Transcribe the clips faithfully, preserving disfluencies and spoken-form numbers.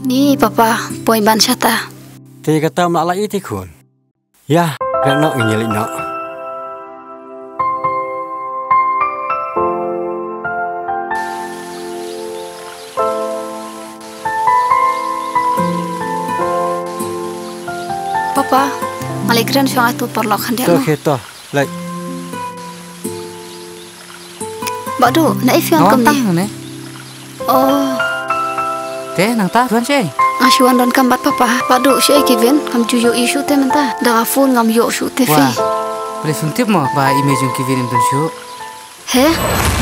Ni papa, poi ban shata. Te kata ma la ïa te khun. Ïa, kren noh ngi leit noh. Papa, nga leit kren shuwa ïa utu u paralok khyndiat. To, mo. Okay, to. Leit. Bah Duh, na ei phi wan kumne? Nga wan tang ne. Oh. Te nangta phi wan shaei? Nga shu wan donkam bad papa. Bah Duh, shaei Kevin? Ngam ju ïohi shuh te mynta. Da nga phone ngam ïoh shuh te phi. Wah. Balei phim tip mo ba i mei jong Kevin im don shuh? He?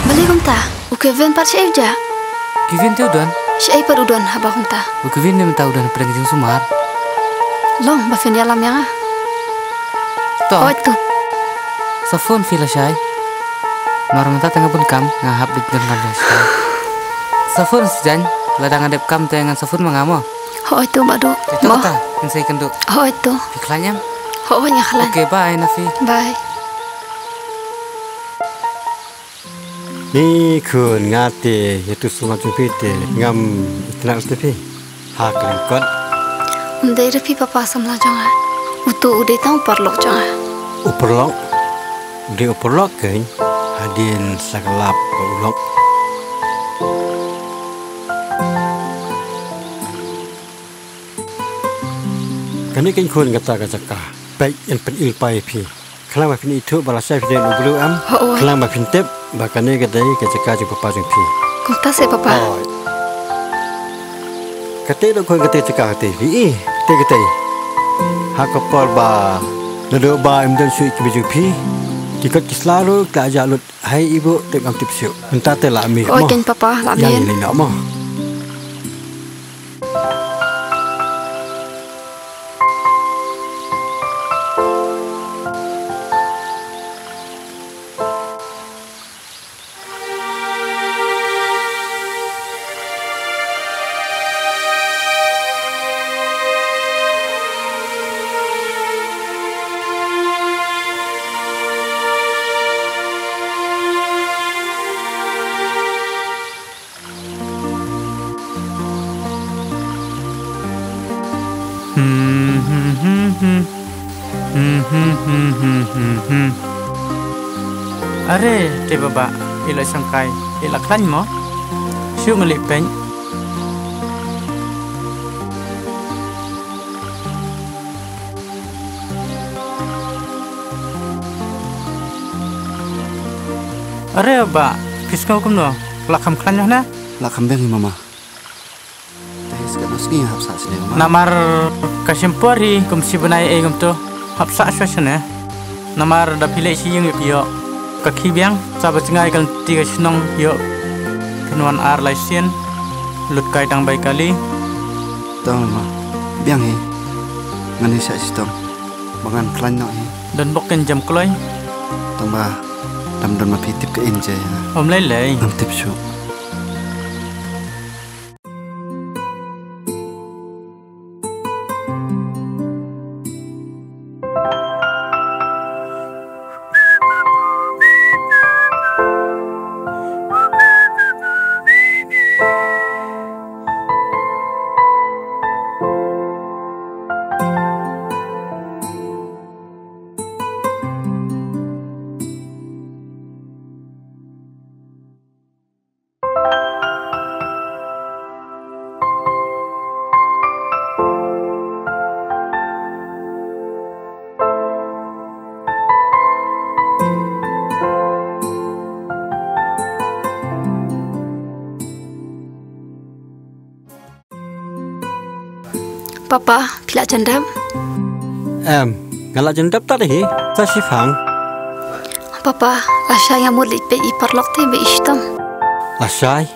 Balei kumta? U Kevin pat shaei u jah? Kevin te u don. Shaei pat u don haba kumta? U Kevin te mynta u don ha pdeng jingsumar. Long ba phin ïalam ïa nga. To. Hooid to. Sa phone phi lashai. Namar mynta te nga bun kam, nga hap dei don kam lashai. Sa phone sa jan, lada nga dep kam te ngan sa phone ma nga mo. Hooid to Bah Duh. Te to kata, ngin sa ïakynduh. Hooid to. Phi khlaiñ em? Hooid nga khlaiñ. Okay, bye Nafi. Bye. Ni khun, nga te ïa utu u samla jong phi te ngam itynnad te phi. Ha ka lyngkot. Um dei re phi papa, samla jong nga. Utu u dei tang u paralok jong nga. U paralok? U dei u paralok kein. Hadien sa ka lap ka u lok. Kane kein khun kata ka jaka. Peit, ngan pyni lypa ïa phi. Khnang ba phin ithuh ba lashai phi dei u briew em. Hooid. Khnang ba phin tip ba kane ka dei ka jaka jong papa jong phi. Kumta seh papa. Hooid. Katei dei khun katei jaka katei phi i. Katei katei. Ha ka por ba naduh ba im don shuh i kmie jong phi, ki kot ki sla ruh ki la jah lut ha i buh te ngam tip shuh. Mynta te la mih mo. Hooid kein papa, la mih. Ïa ngi leit noh mo. Are te baba, i la shangkai, i la khlaiñ mo? Shu ngi leit peit. Are bah, phi sngew kumno? La kham khlaiñ noh ne? La kham biang hi mama. Te hi skat noh sngi hap sah sini mama. Namar ka shim por hi kum shi bnai ei kumto. Hap sah shuwa shane. Namar da phi leit sha ïing ïoh ka khih biang, sa ba jngai ka lynti ka shnong ïoh phin wan ar lai sien, lut kai tang bai kali. To mama, biang hi. Ngan hi sah shitom ba ngan khlaiñ noh hi. Don bok ken jam kloi. Tang ba dam don ma phi tip ka in je. Ym lei lei. Ngam tip shuh. Papa, phi lah jan dep? Em, nga lah jan dep tad hi, sa shipang. Papa, lashai nga mut leit peit i paralok te ba i shitom. Lashai?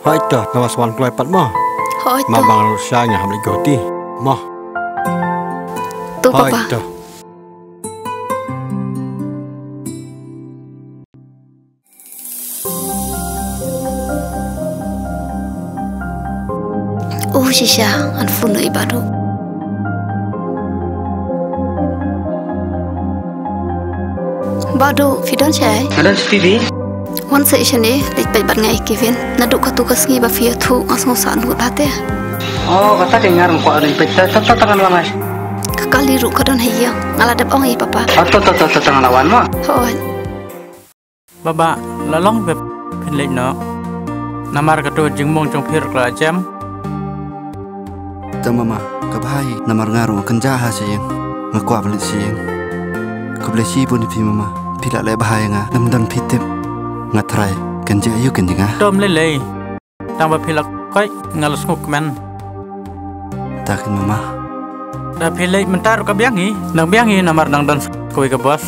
Hooid to, nga wan sa wan kloi pat mo. Hooid to. Ma bang lashai nga hap leit guti mo. To papa. Hooid to. Oh shisha, ngan phone noh ïa i Bah Duh. Ba Duh, phi don shaei? Nga don sha phi. Wan seh shane, leit peit bad nga ïa Kevin. Naduh katto ka sngi ba phi ïathuh, nga sngew sah nud bha te. Oh, kata ka ngar nga kwah leit peit. To, to, to, to, ngan wan ai. Ka kali ruh ka don ha ïing. Nga la dep ong ïa papa. Oh, to, to, to, to, to, ngan la wan mo. Hooid. Baba, la long ba phin leit noh. Namar kato jingmong jong phi ruh ka la jem. To mama, ka bha hi, namar nga ruh nga kynjah ha sha ïing. Nga kwah ban leit sha ïing. Khublei shibun ïa phi mama. Phi la leh bha ïa nga, lym don phi tip. Nga trai, kynjah ïa u kynjah nga. To ym lei lei. Tang ba phi la koit, nga la sngewkmen. Ta kin mama. Da phi leit mynta ruh ka biang hi, nang biang hi namar nang don sa kawei ka boss.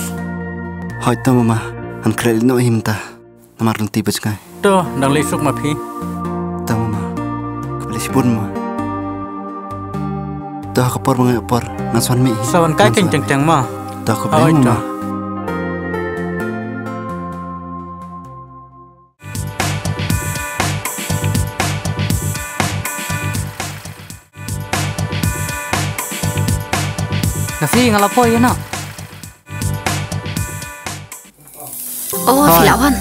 Hooid to mama, ngan klet leit noh hi mynta. Namar nang ti ba jngai. To, nang leit suk ma phi. To mama. Khublei shibun mama. To ha ka por ba nga ïoh por, ngan sa wan mih hi. Sa wan kai keiñ teng teng ma. To khublei mama. Nga phi nga la poi ïa na. Oh, phi la wan.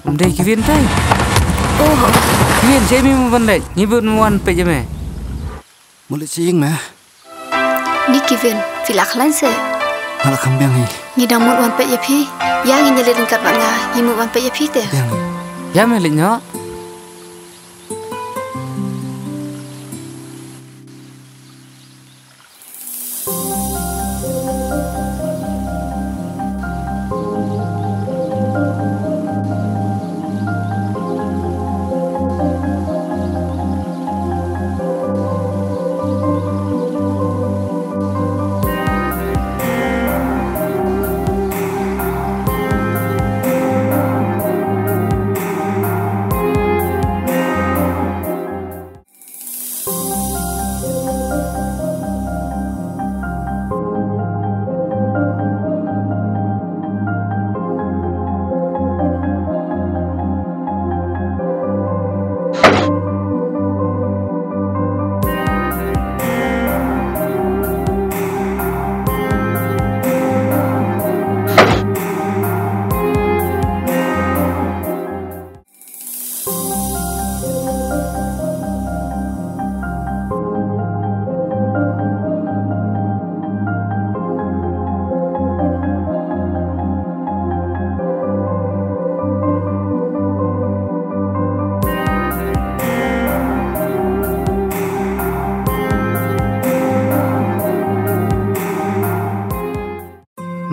Ym dei Kevin te. Oh, Kevin, shaei me mut ban leit? Ngi bun wan peit ïa me. Mut leit sha ïing me. Ni Kevin, phi la khlaiñ se? Nga la kham biang hi. Ngi dang mut wan peit ïa phi. Ïa ngin ïa leit ryngkat bad nga, ngi mut wan peit ïa phi te. Biang hi. Ïa me leit noh.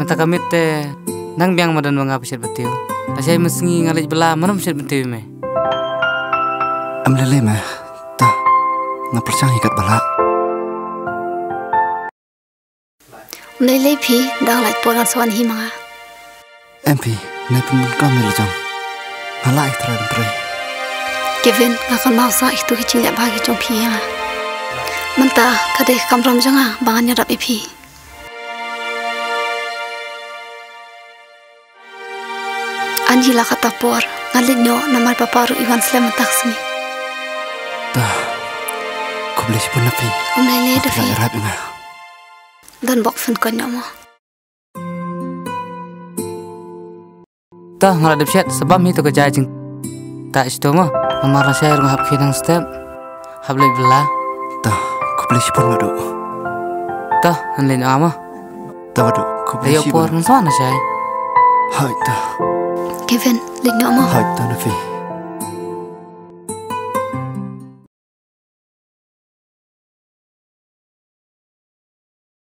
Mynta ka miet te nang biang madan ba nga pynshit bad te. Lashai mynsngi nga leit bylla, mano pynshit bad te me? Em lei lei me. Ta nga pyrshang hi katba lah. Em lei lei phi, dang lait por ngan sa wan hi ma nga. Em phi, nai pynbun kam ïa la jong. Nga lah ïa ka trai ban trei. Kevin, nga kynmaw sa ïa kito ki jingleh bha ki jong phi ïa nga. Mynta ka dei ka kamram jong nga ba ngan ïarap ïa phi. Anji la kata por, ngan leit noh namar papa ruh i wan slem mynta ka sngi. Ta. Khublei shibun Nafi. Ym lei lei Nafi Dafi. Ïarap ïa nga. Don bok phin koit noh mo. Ta nga la dep shet sa bam hi to ka jai jing. Ta isto mo. Namar lashai ruh nga hap khie nang step. Hap leit bylla. Ta. Khublei shibun Maduh. Ta ngan leit noh mo. Ta Maduh. Khublei shibun. Leit ïoh por ngan sa wan lashai. Hooid ta. Kevin, leit noh mo. Hooid ta Nafi.